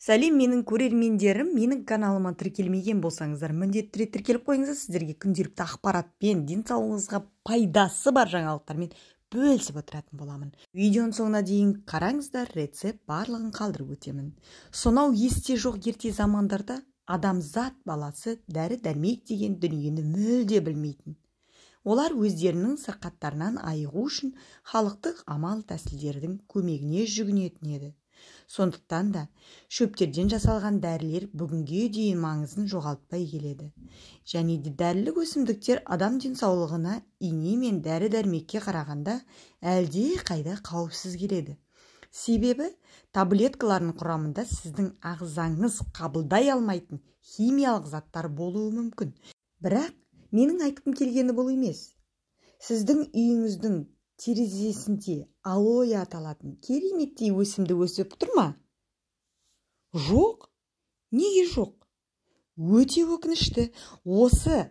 Сәлем, менің көрермендерім! Менің каналыма тіркелмеген болсаңыздар, міндетті түрде тіркеліп қойыңыздар. Сіздерге күнделікті ақпаратпен, денсаулығыңызға пайдасы бар жаңалықтармен бөлісіп отыратын боламын. Видеоның соңына дейін қараңыздар, рецепт барлығын қалдырып өтемін. Сонау есте жоқ ерте замандарда адамзат баласы дәрі-дәрмек деген дүниені мүлде білмейтін. Олар өздерінің сырқаттарынан айығу үшін халықтық амал тәсілдердің көмегіне жүгінетін еді. Сондықтан да шөптерден жасалған дәрілер бүгінге дейін маңызын жоғалтпай келеді. Және де дәрілік өсімдіктер адам денсаулығына ине мен дәрі-дәрмекке қарағанда әлде қайда қауіпсіз келеді. Себебі таблеткалардың құрамында сіздің ағзаңыз қабылдай алмайтын химиялық заттар болуы мүмкін. Бірақ менің айтқым келгені бұл емес. Сіздің үйіңіздің терезесінде алоэ аталатын кереметтей өсімдік өсіп тұр ма? Жоқ. Неге жоқ? Өте өкінішті. Осы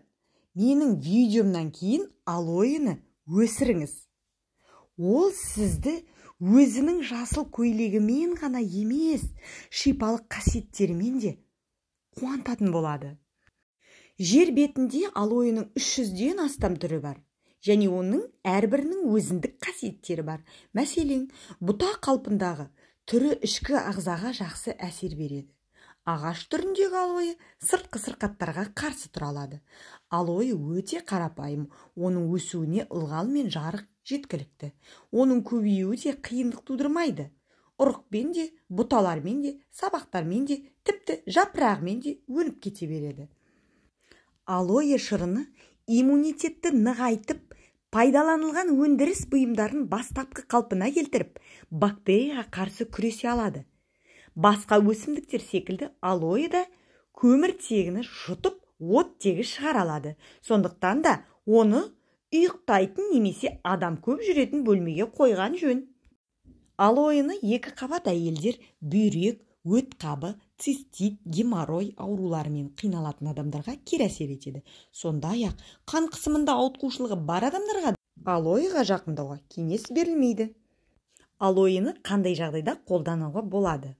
менің видеомнан кейін алоэны өсіріңіз. Ол сізді өзінің жасыл көйлегімен ғана емес, шипалық қасиеттерімен де қуантатын болады. Жер бетінде алоэның 300-ден астам түрі бар. Және оның әрбірінің өзіндік қасиеттері бар. Мәселен, бұта қалпындағы түрі ішкі ағзаға жақсы әсер береді. Ағаш түріндегі алоэ сыртқы сырқаттарға қарсы тұра алады. Алоэ өте қарапайым, оның өсуіне ылғал мен жарық жеткілікті. Оның көбеюі де қиындық тудырмайды. Ұрықпен де, бұталармен де, сабақтармен де, тіпті жапырағымен де өніп кете береді. Алоэ шырыны иммунитетті нығайтып, пайдаланылған өндіріс бұйымдарын бастапқы қалпына келтіріп, бактерияға қарсы күресе алады. Басқа өсімдіктер секілді алоэ да көміртегіні жұтып, оттегі шығара алады. Сондықтан да оны ұйықтайтын немесе адам көп жүретін бөлмеге қойған жөн. Алоэны екі қабат әйелдер бүйрек, өт қабы, цистит, геморрой ауруларымен қиналатын адамдарға кері әсер етеді. Сондай-ақ қан қысымында ауытқушылығы бар адамдарға алоэға жақындауға кеңес берілмейді. Алоэны қандай жағдайда қолдануға болады?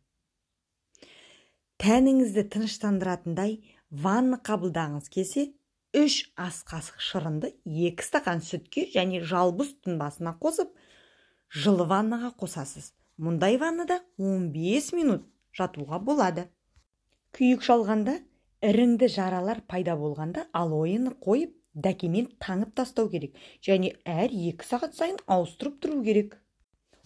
Тәніңізді тыныштандыратындай ванна қабылдағыңыз келсе, 3 ас қасық шырынды 2 стақан сүтке және жалбыз тұнбасына қосып, жылы ваннаға қосасыз. Мұндай ваннада 15 минут жатуға болады. Күйік шалғанда, іріңді жаралар пайда болғанда алоэны қойып, дәкемен таңып тастау керек және әр 2 сағат сайын ауыстырып тұру керек.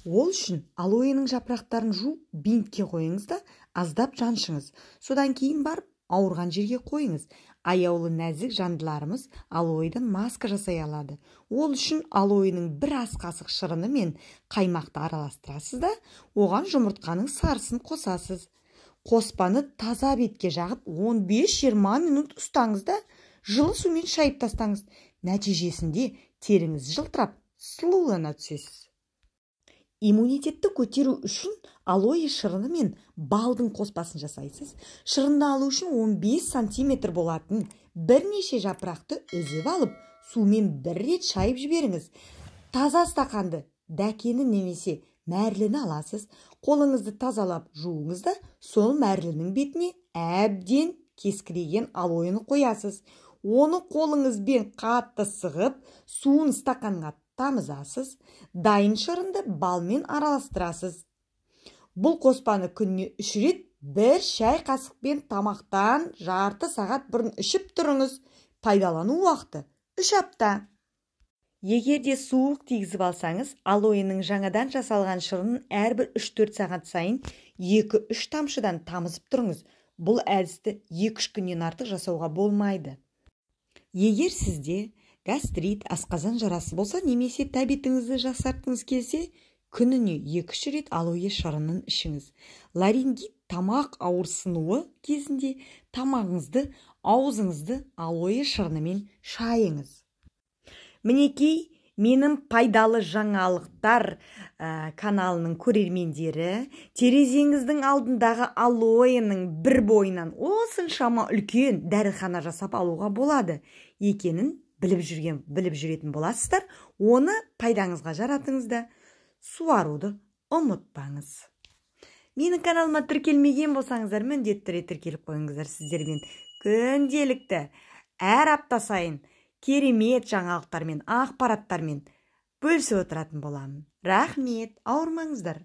Ол үшін алоэның жапырақтарын жуып, бинтке қойыңыз да аздап жаншыңыз. Содан кейін барып ауырған жерге қойыңыз. Аяулы нәзік жандыларымыз алоэдан маска жасай алады. Ол үшін алоэның 1 ас қасық шырыны мен қаймақты араластырасыз да, оған жұмыртқаның сарысын қосасыз. Қоспаны таза бетке жағып 15-20 минут ұстаңыз да, жылы сумен шайып тастаңыз. Нәтижесінде теріңіз жылтырап, сұлулана түсесіз. Иммунитетті көтеру үшін алоэ шырыны мен балдың қоспасын жасайсыз. Шырынды алу үшін 15 сантиметр болатын бірнеше жапырақты үзіп алып, сумен бір рет шайып жіберіңіз. Таза стақанды, дәкені немесе мәрліні аласыз. Қолыңызды тазалап жуыңыз да, сол мәрлінің бетіне әбден кескілеген алоэны қоясыз. Оны қолыңызбен қатты сығып, суын стақанға тамызасыз. Дайын шырынды балмен араластырасыз. Бұл қоспаны күніне 3 рет 1 шай қасықпен тамақтан жарты сағат бұрын ішіп тұрыңыз. Пайдалану уақыты 3 апта. Егер де суық тигізіп алсаңыз, алоэның жаңадан жасалған шырынын әрбір 3-4 сағат сайын 2-3 тамшыдан тамызып тұрыңыз. Бұл әдісті 2-3 күннен артық жасауға болмайды. Егер сізде гастрит, асқазан жарасы болса немесе тәбетіңізді жақсартқыңыз келсе, күніне 2-3 рет алоэ шырынын ішіңіз. Ларингит, тамақ ауырсынуы кезінде тамағыңызды, аузыңызды алоэ шырынымен шайыңыз. Мінекей, менің пайдалы жаңалықтар каналының көрермендері, терезеңіздің алдындағы алоэның бір бойынан осыншама үлкен дәріхана жасап алуға болады екенін біліп жүретін боласыздар. Оны пайдаңызға жаратыңыз да, суаруды ұмытпаңыз. Менің каналыма тіркелмеген болсаңыздар, міндетті түрде тіркеліп қойыңыздар. Сіздермен күнделікті, әр апта сайын керемет жаңалықтармен, ақпараттармен бөлісіп отыратын боламын. Рахмет, ауырмаңыздар.